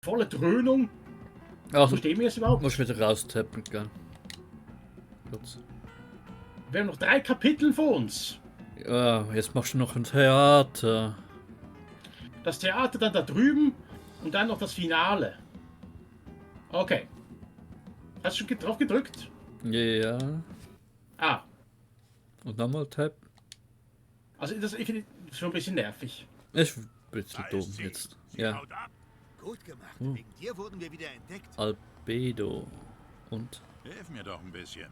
volle Dröhnung. Also, Wo stehen wir jetzt überhaupt? muss wieder raustappen, gell? Kurz. Wir haben noch 3 Kapitel vor uns. Ja, jetzt machst du noch ein Theater. Das Theater dann da drüben und dann noch das Finale. Okay. Hast du schon drauf gedrückt? Ja. Ah, Und nochmal Tab. also ich finde das schon ein bisschen nervig. Ist ein bisschen dumm jetzt. Ja. Haut ab. Gut gemacht. Hm. Wegen dir wurden wir wieder entdeckt. Albedo. Und? Hilf mir doch ein bisschen.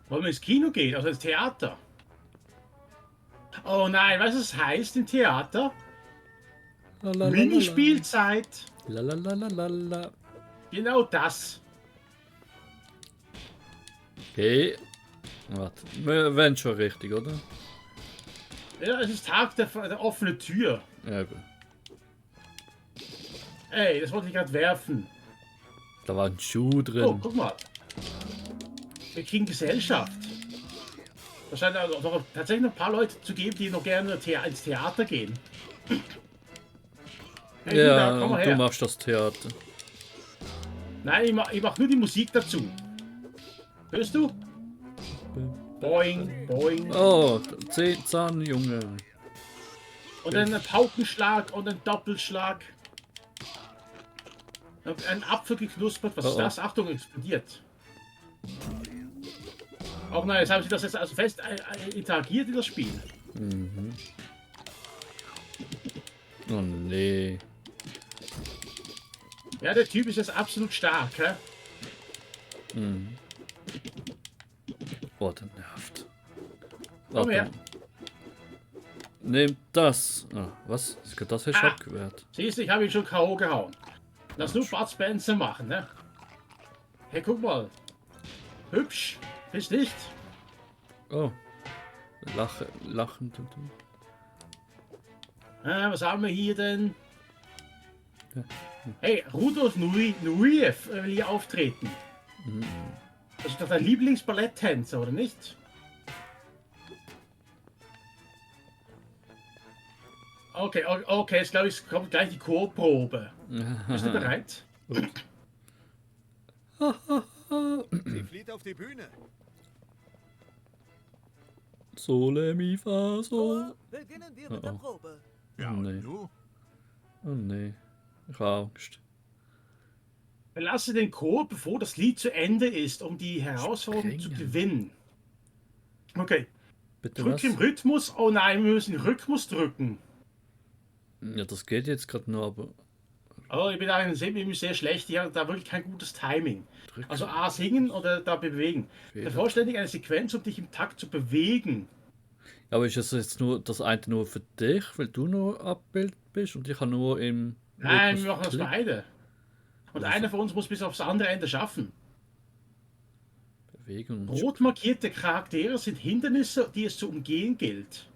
Wollen wir ins Kino gehen, also ins Theater? Oh nein, weißt du, was es heißt im Theater? Minispielzeit. Lalalala. Genau das. Okay. Warte. Wir werden schon richtig, oder? Ja, es ist Tag der offenen Tür. Ja, gut. Ey, das wollte ich gerade werfen. Da war ein Schuh drin. Oh, guck mal. Wir kriegen Gesellschaft. Da scheint also doch tatsächlich noch ein paar Leute zu geben, die noch gerne ins Theater gehen. Hey, ja, du, komm mal und du her. machst das Theater. Nein, ich mach nur die Musik dazu. Hörst du? Boing, boing. Oh, 10 Zahn, Junge. Und dann ein Paukenschlag und ein Doppelschlag. Und ein Apfel geknuspert. Was ist Oh, oh. das? Achtung, explodiert. Oh nein, jetzt haben sie das jetzt also fest interagiert in das Spiel. Mhm. Oh nee. Ja, der Typ ist jetzt absolut stark, hä? Mhm. Oh, der nervt. Komm her. Nehmt das. Ah, was? Das hast du Ah. abgewehrt. Siehst du, ich habe ihn schon K.O. gehauen. Lass nur Bud Spencer machen, ne? Hey, guck mal. Hübsch. Ist nicht? Oh. Lachen. Was haben wir hier denn? Ja. Hey, Rudolf Nureyev will hier auftreten. Mhm. Das ist doch dein Lieblingsballetttänzer, oder nicht? Okay, jetzt glaube ich, kommt gleich die Chorprobe. Bist du bereit? Sie flieht auf die Bühne. Sole mi fa sol. Beginnen wir Oh, mit der oh. Probe. Ja, Oh, nee. und du? Oh nee. Ich habe Angst. Verlasse den Chor, bevor das Lied zu Ende ist, um die Herausforderung zu Springen. gewinnen. Okay, Bitte drück was? im Rhythmus. Oh nein, wir müssen den Rhythmus drücken. Ja, das geht jetzt gerade nur, aber... Oh, ich bin da nämlich sehr schlecht. Ich habe da wirklich kein gutes Timing. Drück. Also A, singen oder da bewegen. Fehler. Vervollständige eine Sequenz, um dich im Takt zu bewegen. Aber ist das jetzt nur das eine nur für dich, weil du nur abgebildet bist und ich habe nur im... Nein, Rhythmus wir machen das Klick? beide. Und Also- einer von uns muss bis aufs andere Ende schaffen. Bewegung. Rot markierte Charaktere sind Hindernisse, die es zu umgehen gilt.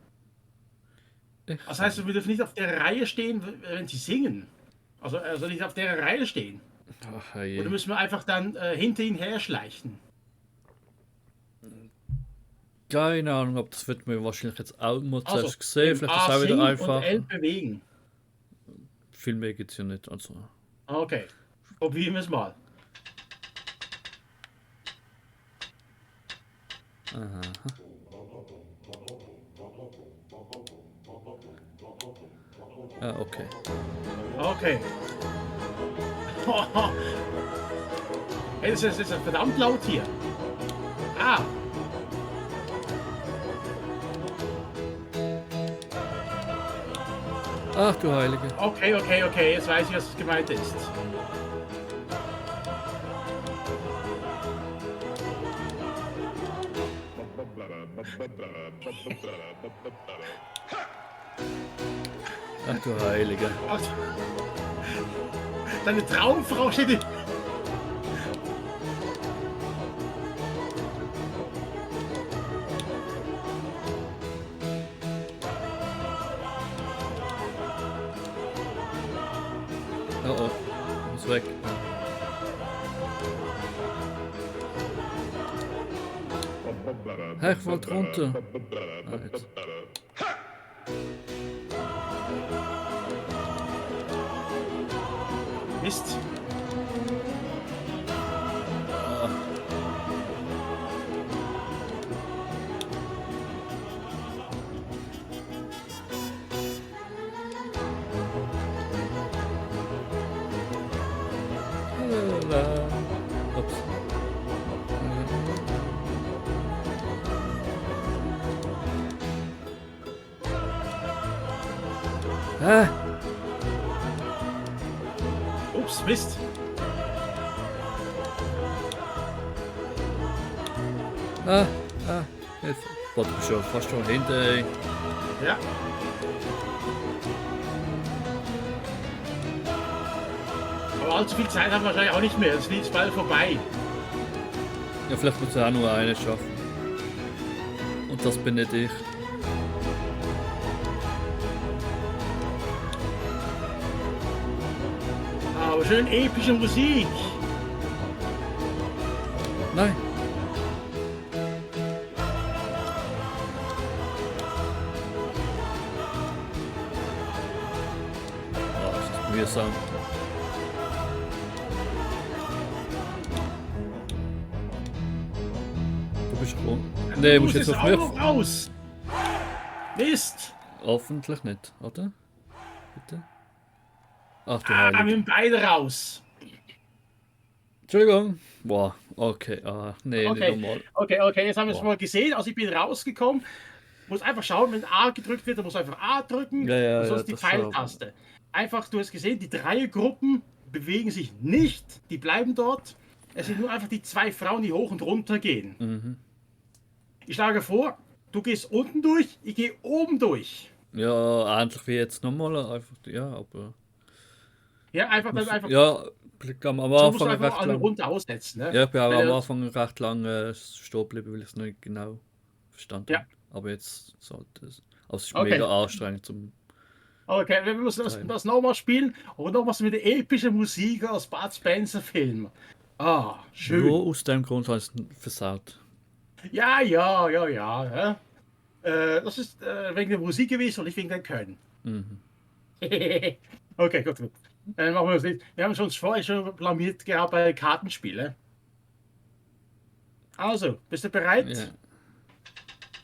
Echt? Das heißt, wir dürfen nicht auf der Reihe stehen, wenn sie singen. Also nicht auf der Reihe stehen. Ach, je. Oder müssen wir einfach dann hinter ihnen her schleichen? Keine Ahnung, ob das wird mir wahrscheinlich jetzt auch mal Also, zuerst gesehen, vielleicht ist es A auch wieder singen einfach. und L bewegen. Viel mehr geht's ja nicht, also. Okay, probieren wir es mal. Aha. Ah, okay. Okay. Hey, das ist verdammt laut hier. Ah. Ach du Heilige. Okay. Jetzt weiß ich, was gemeint ist. Ach du Heilige. Ach, deine Traumfrau steht in... Oh oh. Ist weg. Hey, ich wollte runter. Ah, jetzt. Mist. Ups. Ah, Ups, Mist. Hilfe. Boah, du bist schon fast schon hinten, ey. Ja. Aber allzu viel Zeit haben wir wahrscheinlich auch nicht mehr. Das Lied ist bald vorbei. Ja, vielleicht muss er auch nur eine schaffen. Und das bin nicht ich. Aber schön epische Musik. Nein. Oh, das ist mühsam. Du bist rum. Nee, du musst jetzt noch auch mehr. noch raus. Mist. Hoffentlich nicht, oder? Bitte? Ach du Ah, wir Heilige. sind beide raus. Entschuldigung. Boah, okay. Ah, nee, nicht Okay, normal. okay, jetzt haben wir es Boah. mal gesehen. Also ich bin rausgekommen. Muss einfach schauen, wenn A gedrückt wird, dann muss einfach A drücken. Ja, und sonst die das schon. Pfeiltaste. Einfach, du hast gesehen, die Dreiergruppen bewegen sich nicht. Die bleiben dort. Es sind nur einfach die zwei Frauen, die hoch und runter gehen. Mhm. Ich schlage vor, du gehst unten durch, ich gehe oben durch. Ja, ähnlich wie jetzt nochmal. Einfach, ja, aber. Ja, einfach. Ja, ich am so musst du Anfang einfach recht eine lang. Runde aussetzen. Ne? Ja, ich bin auch Weil am er- Anfang recht lang stehen geblieben, weil ich es nicht genau verstanden Ja. habe. Aber jetzt sollte es. Also es ist Okay. mega anstrengend zum. Okay, wir müssen das nochmal spielen und nochmals mit der epischen Musik aus Bud Spencer Film. Ah, schön. Nur aus dem Grund habe ich es versaut. Ja. Das ist wegen der Musik gewesen und nicht wegen dem Können. Mhm. Okay, gut. Dann machen wir das nicht. Wir haben uns vorher schon blamiert gehabt bei Kartenspielen. Also, bist du bereit? Ja.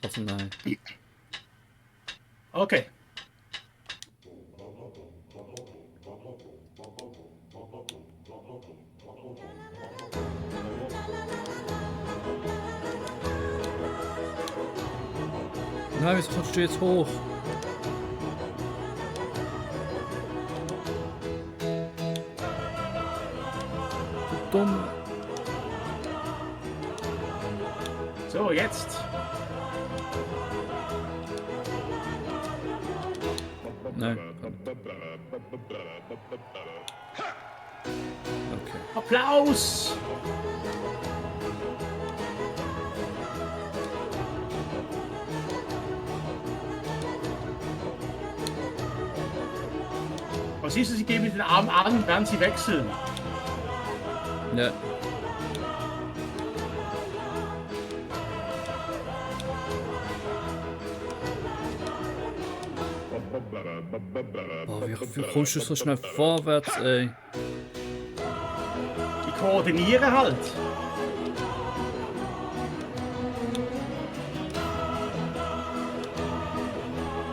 Also nein. Okay. Nein, wieso kommst du jetzt hoch? Du dumm. So, jetzt. Nein. Okay. Applaus! Und siehst du, sie geben mit den Arm an, werden sie wechseln. Ja. Oh, wie kommst du so schnell vorwärts, ey? Die koordinieren halt.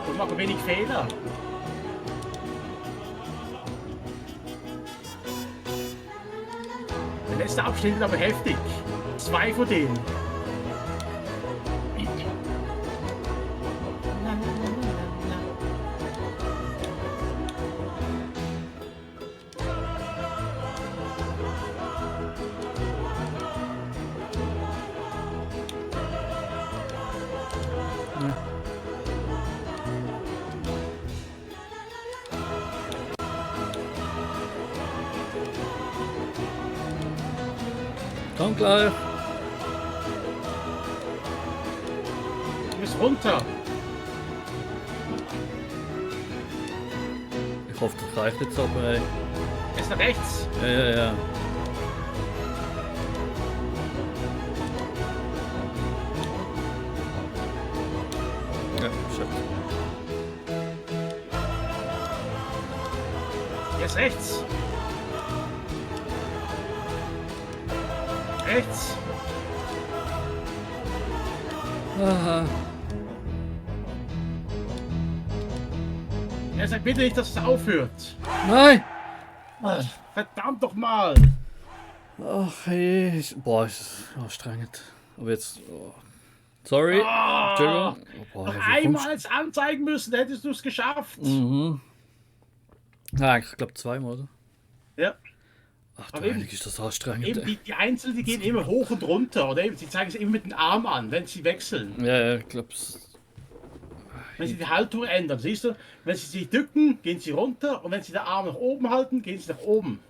Und machen wenig Fehler. Der letzte Abschnitt ist aber heftig. 2 von denen. Komm gleich. Du bist runter. Ich hoffe, das reicht jetzt aber, ey. Jetzt nach rechts. Ja. Ja, shit. Jetzt rechts. rechts. Aha. Er sagt bitte nicht, dass es aufhört. Nein! Verdammt doch mal. Ach hey. Boah, ist anstrengend. Aber jetzt. Oh. Sorry. Entschuldigung. Oh, boah, Noch wie einmal kommst es anzeigen müssen, hättest du es geschafft. du- Mhm. Ja, ich glaube zweimal, oder? Ja. Ach du Aber eben- Heilig, ist das anstrengend. Eben die Einzelnen, die gehen immer hoch und runter. Oder eben, sie zeigen es immer mit dem Arm an, wenn sie wechseln. Ja, ich glaube es. Wenn sie die Haltung ändern, siehst du? Wenn sie sich drücken, gehen sie runter. Und wenn sie den Arm nach oben halten, gehen sie nach oben.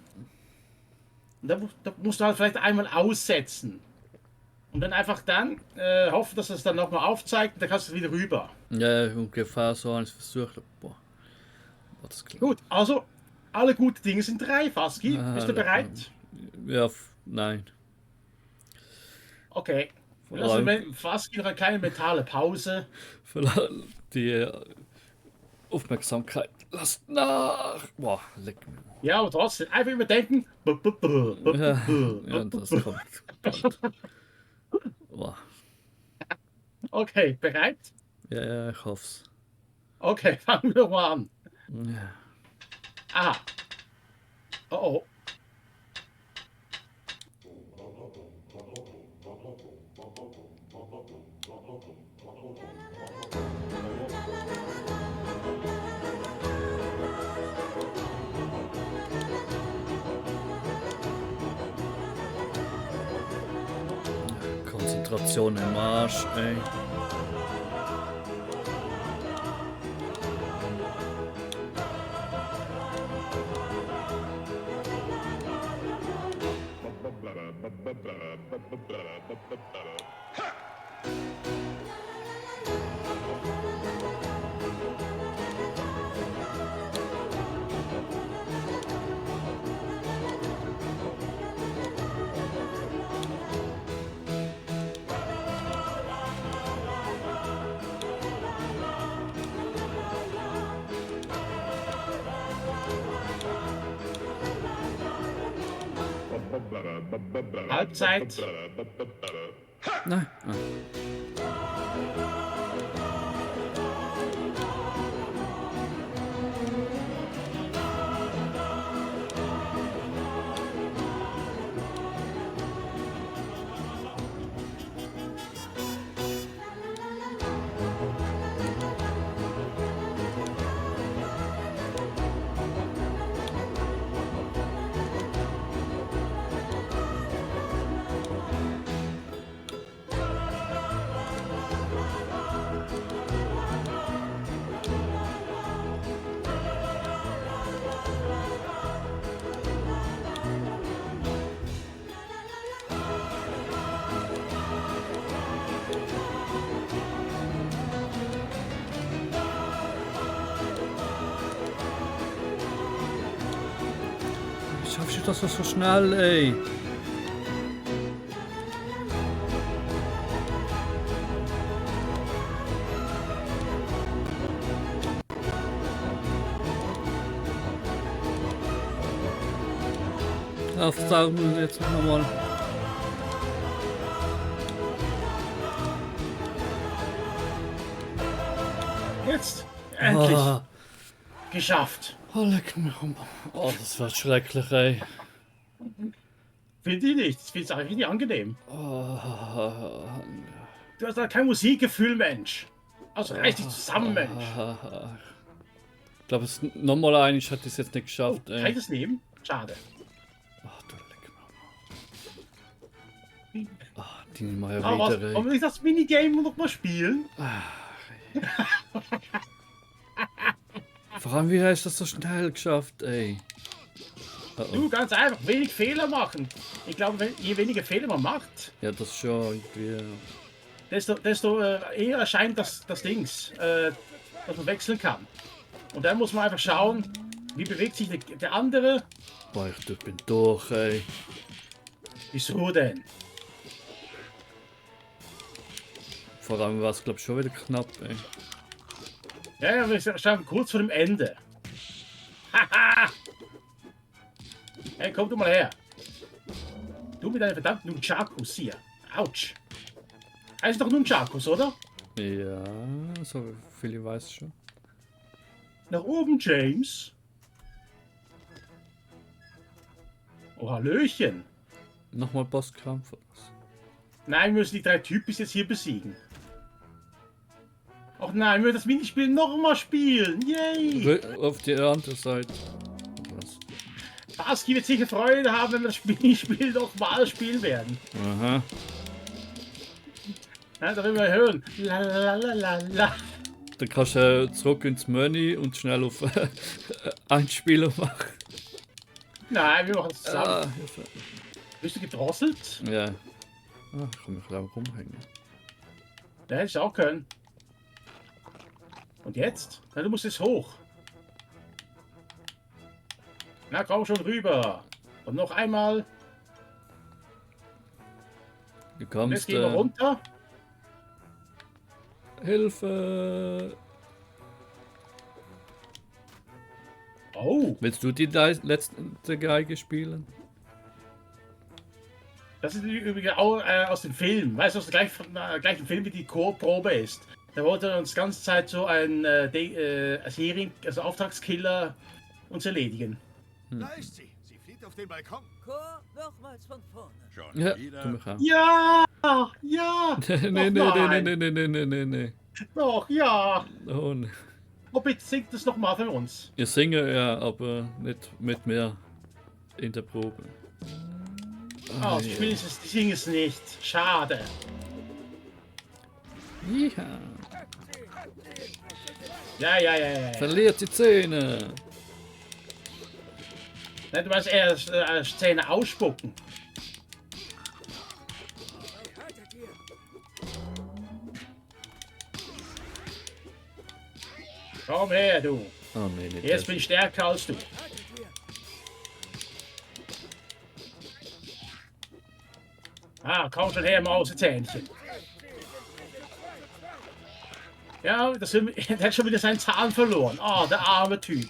Und da musst du halt vielleicht einmal aussetzen. Und dann einfach hoffen, dass es dann nochmal aufzeigt. Und dann kannst du wieder rüber. Ja, ungefähr so habe ich es versucht. Boah. Boah, das klingt. Gut, also alle gute Dinge sind drei, Faski. Bist du bereit? Ja, nein. Okay. Lassen wir Faski noch eine kleine mentale Pause. Die Aufmerksamkeit. Lasst nach! Boah, leck mir. Ja, aber trotzdem, einfach überdenken. Ja, das kommt bald. Boah. Okay, bereit? Ja, ich hoff's. Okay, fangen wir mal an. Ja. Aha. Oh oh. Konzentration im Arsch, ey. Halbzeit. Nein. Ah. Wie schaffst du das so schnell, ey? Aufsaugen jetzt nochmal. Jetzt. Endlich. Ah, Geschafft. oh, leck mich um. Oh, das wird schrecklich, ey. Finde ich nicht. Ich finde es eigentlich nicht angenehm. Oh, Du hast da kein Musikgefühl, Mensch. Also reiß dich zusammen, Mensch. ich glaube, es nochmal ein, ich hatte es jetzt nicht geschafft, Kann ich ey. das nehmen? Schade. Ach du leck mich. Ach, die nehmen wir ja Aber wieder, wollen ey. wir nicht das Minigame noch mal spielen? Vor allem, wie hast du das so schnell geschafft, ey? Oh, Du, oh. ganz einfach, wenig Fehler machen. Ich glaube, je weniger Fehler man macht, Ja, das ist schon irgendwie. desto eher erscheint das Dings, dass man wechseln kann. Und dann muss man einfach schauen, wie bewegt sich der andere. Boah, ich bin durch, ey. Wieso denn? Vor allem war es, glaube ich, schon wieder knapp, ey. Ja, wir schauen kurz vor dem Ende. Haha! Hey, komm du mal her. Du mit deinen verdammten Nunchakus hier. Autsch. Heißt doch Nunchakus, oder? Ja, so viel ich weiß schon. Nach oben, James. Oh, Hallöchen. Nochmal Bosskampf. Nein, wir müssen die 3 Typen jetzt hier besiegen. Ach nein, wir müssen das Minispiel nochmal spielen. Yay! Auf die andere Seite. Was? Baski wird sicher Freude haben, wenn wir das Minispiel nochmal spielen werden. Aha. Ja, da werden wir hören. La la la la la. Dann kannst du zurück ins Menü und schnell auf Einspieler machen. Nein, wir machen es zusammen. Ah, Hilfe. Bist du gedrosselt? Ja. Ah, ich kann mich auch rumhängen. Ja, hätte ich auch können. Und jetzt? Na, du musst jetzt hoch. Na, komm schon rüber. Und noch einmal. Du Und kommst. jetzt gehen wir runter. Hilfe! Oh, Willst du die letzte Geige spielen? das ist übrigens auch aus dem Film. Weißt du, aus dem gleichen Film wie die Chorprobe ist. Da wollte uns die ganze Zeit so ein also Auftragskiller uns erledigen. Da ist sie. Sie fliegt auf den Balkon. Chor, nochmals von vorne. Schon Ja, wieder. tu mich auch. Ja! Ja! Nee. Doch, ja! Oh, nee. Oh, bitte singt das nochmal für uns. Ich singe ja, aber nicht mit mir in der Probe. Oh, die singen es nicht. Schade. Ja. Ja. Verliert die Zähne. Nein, du meinst eher Szene ausspucken. Komm her, du. Oh nee, nicht Jetzt das. bin ich stärker als du. Ah, komm schon her, Mausezähnchen. Ja, der hat schon wieder seinen Zahn verloren. Ah, der arme Typ.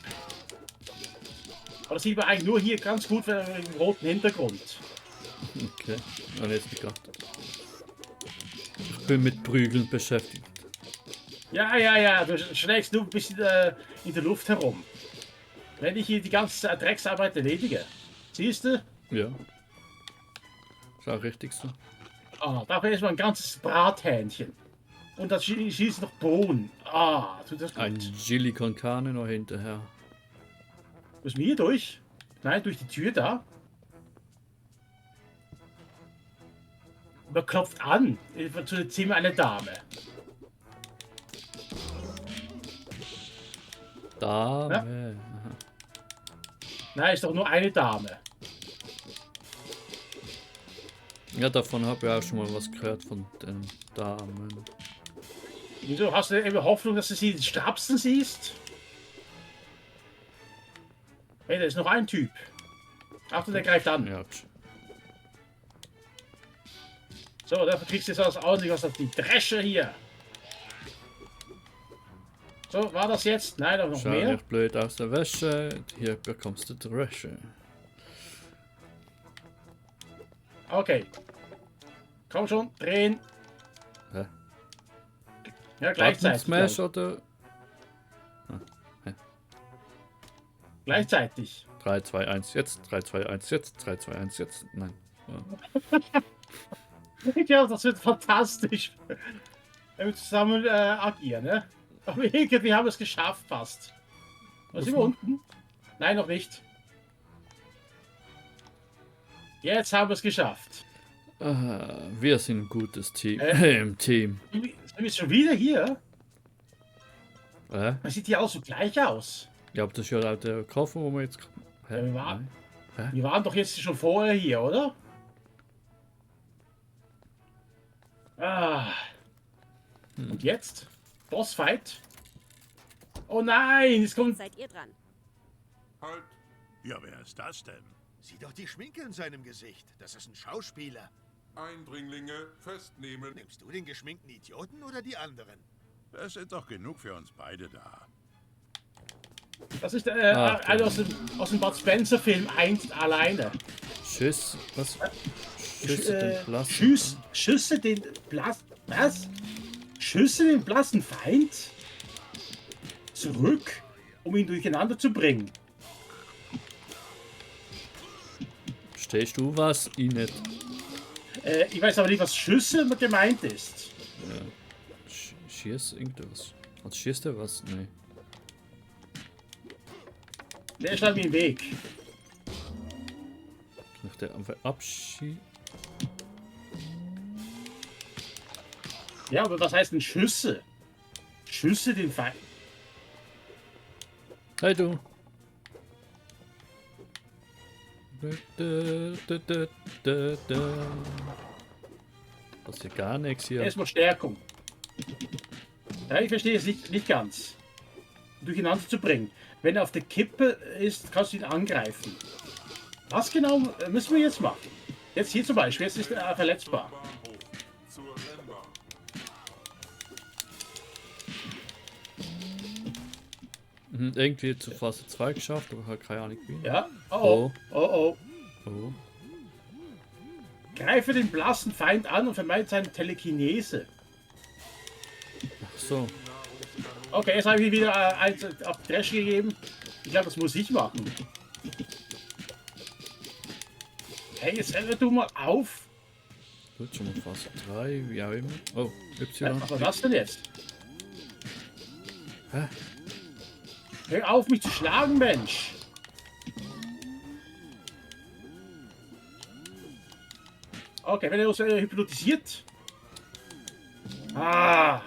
Aber das sieht man eigentlich nur hier ganz gut mit dem roten Hintergrund. Okay, und jetzt die Karte. Ich bin mit Prügeln beschäftigt. Ja, du schlägst nur ein bisschen in der Luft herum. Wenn ich hier die ganze Drecksarbeit erledige. Siehst du? Ja. Ist auch richtig so. Ah, dafür ist mal ein ganzes Brathähnchen. Und das schießt noch Bohnen. Ah, tut das gut. Ein Chili con Carne noch hinterher. Müssen wir hier durch? Nein, durch die Tür da. Man klopft an. Zu dem Zimmer eine Dame. Dame. Aha. Nein, ist doch nur eine Dame. Ja, davon habe ich auch schon mal was gehört von den Damen. Wieso hast du immer Hoffnung, dass du sie in den Strapsen siehst? Hey, da ist noch ein Typ. Achtung, der greift an. Ja, So, dafür kriegst du jetzt was ordentlich was auf die Dresche hier. So, war das jetzt? Nein, aber noch schau mehr. nicht blöd aus der Wäsche. Hier bekommst du Dresche. Okay. Komm schon, drehen. Hä? Ja, Button gleichzeitig. Smash glaub oder? ich. Gleichzeitig. 3, 2, 1 jetzt, 3, 2, 1 jetzt, 3, 2, 1 jetzt. Nein. Ja, das wird fantastisch. Wenn wir zusammen agieren, ne? Aber irgendwie haben wir es geschafft fast. Was sind wir unten? Nein, noch nicht. Jetzt haben wir es geschafft. Ah, wir sind ein gutes Team. Im Team. Sind wir schon wieder hier? Hä? Man sieht hier auch so gleich aus. Ja, aber das ist ja auch der Koffer, wo wir jetzt. Hä? Ja, wir waren- Nein. Wir waren doch jetzt schon vorher hier, oder? Ah. Und jetzt? Bossfight? Oh nein, es kommt. Seid ihr dran? Halt! Ja, wer ist das denn? Sieh doch die Schminke in seinem Gesicht. Das ist ein Schauspieler. Eindringlinge festnehmen. Nimmst du den geschminkten Idioten oder die anderen? Es sind doch genug für uns beide da. Das ist Ach, einer aus dem Bud Spencer Film einst alleine. Tschüss. Was? Schüsse den blassen. Schüsse den blassen. Was? Schüsse den blassen Feind zurück, um ihn durcheinander zu bringen. Verstehst du was? Ich nicht. Ich weiß aber nicht, was Schüsse gemeint ist. Schießt irgendwas? Also schießt er was? Nee. Der stand mir im Weg. Nach der einfach abschießen. Ja, aber was heißt denn Schüsse? Schüsse den Feind. Hey du. Das ist ja gar nichts hier. Erstmal Stärkung. Ja, ich verstehe es nicht ganz. Durcheinander zu bringen. Wenn er auf der Kippe ist, kannst du ihn angreifen. Was genau müssen wir jetzt machen? Jetzt hier zum Beispiel, jetzt ist er verletzbar. Bahnhof zur Rennbahn. Irgendwie zu Phase 2 geschafft, aber halt keine Ahnung wie. Ja. Oh, oh. Oh, oh. Oh. Greife den blassen Feind an und vermeide seine Telekinese. Ach so. Okay, jetzt habe ich wieder eins auf Trash gegeben. Ich glaube, das muss ich machen. Hey, jetzt hör du mal auf. Gut, schon mal Phase 3, wie auch immer. Oh, Y. Was war das denn jetzt? Hä? Hör auf, mich zu schlagen, Mensch. Okay, wenn er uns hypnotisiert. Ah,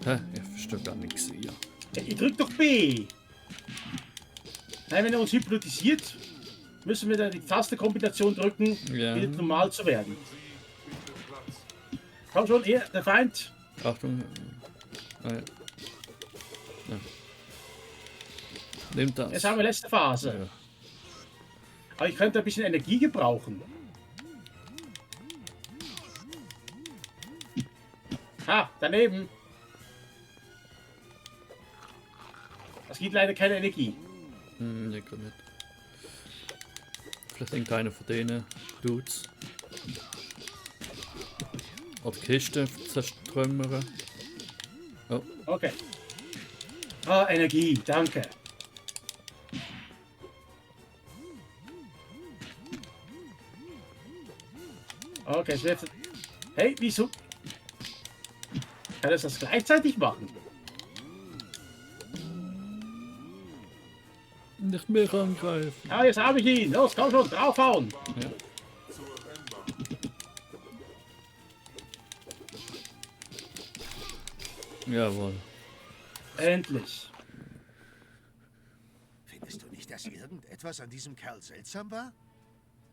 Hä? Ich verstehe gar nichts hier. ich drück doch B. Nein, wenn er uns hypnotisiert, müssen wir dann die Tastenkombination drücken, Ja. wieder normal zu werden. Komm schon, hier, der Feind. Achtung. Ah, ja. Ja. Nimm das. Jetzt haben wir letzte Phase. Ja. Aber ich könnte ein bisschen Energie gebrauchen. Ah, daneben. Es gibt leider keine Energie. Nee, gerade nicht. Vielleicht irgendeiner von denen Dudes. Oder Kiste zerströmmern. Oh, Okay. Ah, Energie, danke. Okay, so jetzt. Hey, wieso? Kann es das gleichzeitig machen? nicht mehr angreifen. Ah, jetzt habe ich ihn. Los, komm schon, draufhauen. Ja. Zur Rennbahn. Jawohl. Endlich. Findest du nicht, dass irgendetwas an diesem Kerl seltsam war?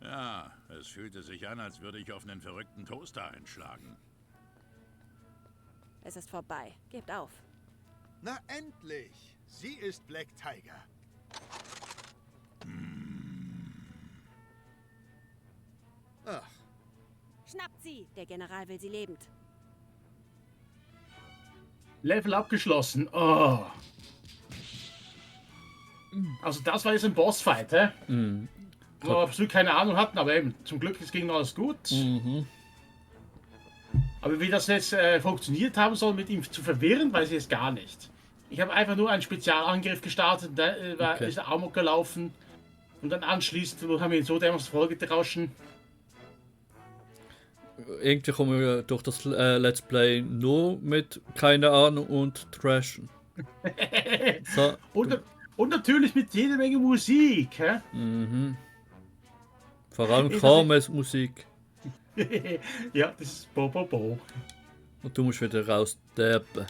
Ja, es fühlte sich an, als würde ich auf einen verrückten Toaster einschlagen. Es ist vorbei. Gebt auf. Na endlich! Sie ist Black Tiger. Ach, Schnappt sie! Der General will sie lebend. Level abgeschlossen. Oh. Also das war jetzt ein Bossfight, hä? Mhm. Wo wir absolut keine Ahnung hatten, aber eben, zum Glück es ging alles gut. Mhm. Aber wie das jetzt funktioniert haben soll, mit ihm zu verwirren, weiß ich jetzt gar nicht. Ich habe einfach nur einen Spezialangriff gestartet, da ist der Amok gelaufen. Und dann anschließend haben wir ihn so dermaßen vollgedrauschen. Irgendwie kommen wir durch das Let's Play nur mit keine Ahnung und Trashen. So, Und natürlich mit jeder Menge Musik, hä? vor allem Ich- Krames Musik. Ja, das ist Bo Bo Bo. Und du musst wieder raus. Deppen.